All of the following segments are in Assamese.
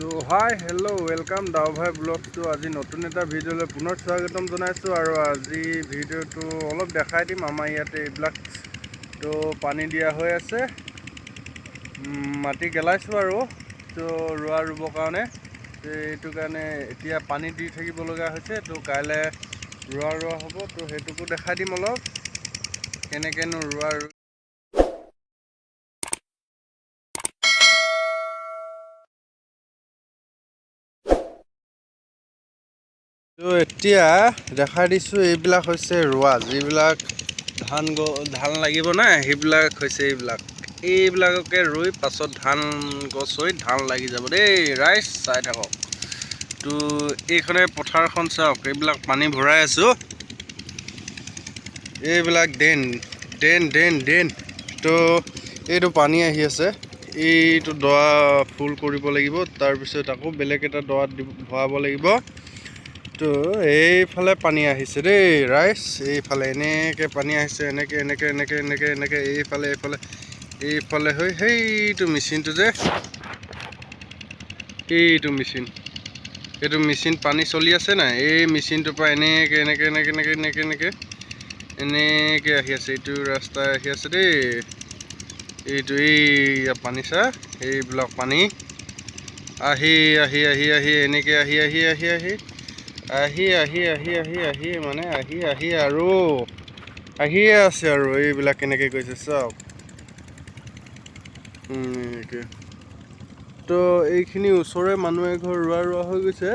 তো হাই হেল্ল' welcome দাওভাই ব্লগটো আজি নতুন এটা ভিডিঅ'লৈ পুনৰ স্বাগতম জনাইছোঁ। আৰু আজি ভিডিঅ'টো অলপ দেখাই দিম। আমাৰ ইয়াতে এইবিলাক তো পানী দিয়া হৈ আছে, মাটি গেলাইছোঁ আৰু তো ৰোৱা ৰুবৰ কাৰণে, এইটো কাৰণে এতিয়া পানী দি থাকিব লগা হৈছে। তো কাইলৈ ৰোৱা ৰোৱা হ'ব, তো সেইটোকো দেখাই দিম অলপ কেনেকৈনো ৰোৱা। তো এতিয়া দেখাই দিছোঁ, এইবিলাক হৈছে ৰোৱা, যিবিলাক ধান ধান লাগিব নাই সেইবিলাক হৈছে এইবিলাক। এইবিলাককে ৰুই পাছত ধান গছ হৈ ধান লাগি যাব দেই ৰাইজ, চাই থাকক। তো এইখনে পথাৰখন চাওক, এইবিলাক পানী ভৰাই আছোঁ, এইবিলাক ড্ৰেইন ড্ৰেইন ড্ৰেইন ড্ৰেইন। তো এইটো পানী আহি আছে, এইটো দৰা ফুল কৰিব লাগিব, তাৰপিছত আকৌ বেলেগ এটা দৰাত ভৰাব লাগিব। তো এইফালে পানী আহিছে দেই ৰাইজ, এইফালে এনেকৈ পানী আহিছে, এনেকৈ এনেকৈ এনেকৈ এনেকৈ এনেকৈ এইফালে এইফালে এইফালে হৈ সেইটো মেচিনটো যে, এইটো মেচিন, এইটো মেচিন পানী চলি আছে নাই, এই মেচিনটোৰ পৰা এনেকৈ এনেকৈ এনেকৈ এনেকৈ এনেকৈ এনেকৈ এনেকৈ আহি আছে, এইটো ৰাস্তাই আহি আছে দেই। এইটো এই পানী চা, এইবিলাক পানী আহি আহি আহি আহি এনেকৈ আহি আহি আহি আহি আহি আহি আহি আহি আহি মানে আহি আহি আৰু আহিয়ে আছে। আৰু এইবিলাক কেনেকৈ গৈছে চাওক এনেকৈ। তো এইখিনি ওচৰৰে মানুহ এঘৰ ৰোৱা ৰোৱা হৈ গৈছে,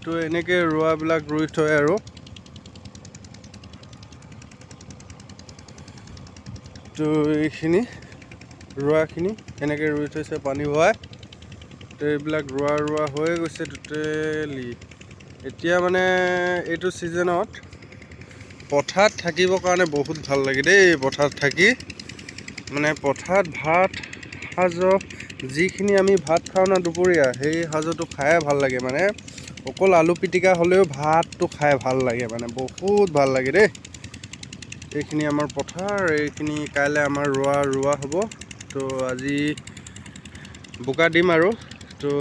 তো এনেকৈ ৰোৱাবিলাক ৰুই থয় আৰু। তো এইখিনি ৰোৱাখিনি এনেকৈ ৰুই থৈছে পানী ভৰাই। তো এইবিলাক ৰোৱা ৰোৱা হৈয়ে গৈছে টোটেলি। এতিয়া মানে এইটো ছিজনত পথাৰত থাকিবৰ কাৰণে বহুত ভাল লাগে দেই। পথাৰত থাকি মানে পথাৰত ভাত সাজ, যিখিনি আমি ভাত খাওঁ না দুপৰীয়া, সেই সাজটো খায়ে ভাল লাগে। মানে অকল আলু পিটিকা হ'লেও ভাতটো খাই ভাল লাগে, মানে বহুত ভাল লাগে দেই। এইখিনি আমাৰ পথাৰ, এইখিনি কাইলৈ আমাৰ ৰোৱা ৰোৱা হ'ব। তো আজি বোকা দিম আৰু, তো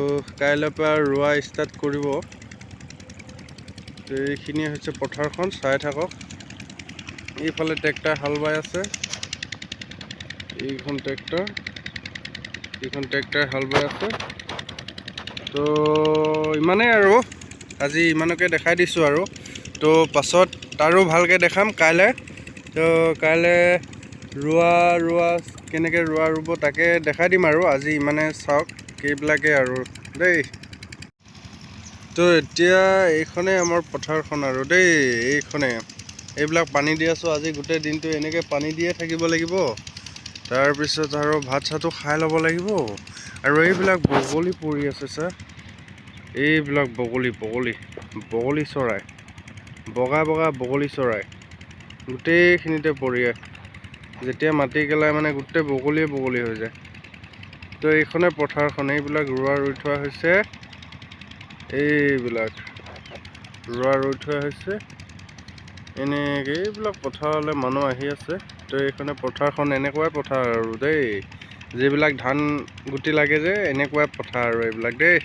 কাইলৈৰ পৰা ৰোৱা ষ্টাৰ্ট কৰিব। তো এইখিনি হৈছে পথাৰখন, চাই থাকক। এইফালে ট্ৰেক্টৰ হাল বাই আছে, এইখন ট্ৰেক্টৰ, এইখন ট্ৰেক্টৰ হাল বাই আছে। তো ইমানেই আৰু আজি ইমানকে দেখাই দিছোঁ আৰু। তো পাছত তাৰো ভালকৈ দেখাম কাইলৈ। তো কাইলৈ ৰোৱা ৰোৱা কেনেকৈ ৰোৱা ৰুব তাকে দেখাই দিম আৰু। আজি ইমানে চাওক এইবিলাকে আৰু দেই। তো এতিয়া এইখনে আমাৰ পথাৰখন আৰু দেই, এইখনে এইবিলাক পানী দি আছোঁ আজি গোটেই দিনটো, এনেকৈ পানী দিয়ে থাকিব লাগিব। তাৰপিছত আৰু ভাত চাতো খাই ল'ব লাগিব। আৰু এইবিলাক বগলী পৰি আছে ছাৰ, এইবিলাক বগলী বগলী বগলী চৰাই, বগা বগা বগলী চৰাই গোটেইখিনিতে পৰি। যেতিয়া মাটি গেলাই মানে গোটেই বগলীয়ে বগলী হৈ যায়। তো এইখনে পথাৰখন, এইবিলাক ৰোৱা ৰুই থোৱা হৈছে, এইবিলাক ৰোৱা ৰুই থোৱা হৈছে এনেকৈ। এইবিলাক পথাৰলৈ মানুহ আহি আছে। তো এইখনে পথাৰখন, এনেকুৱাই পথাৰ আৰু দেই, যিবিলাক ধান গুটি লাগে যে এনেকুৱাই পথাৰ আৰু এইবিলাক দেই।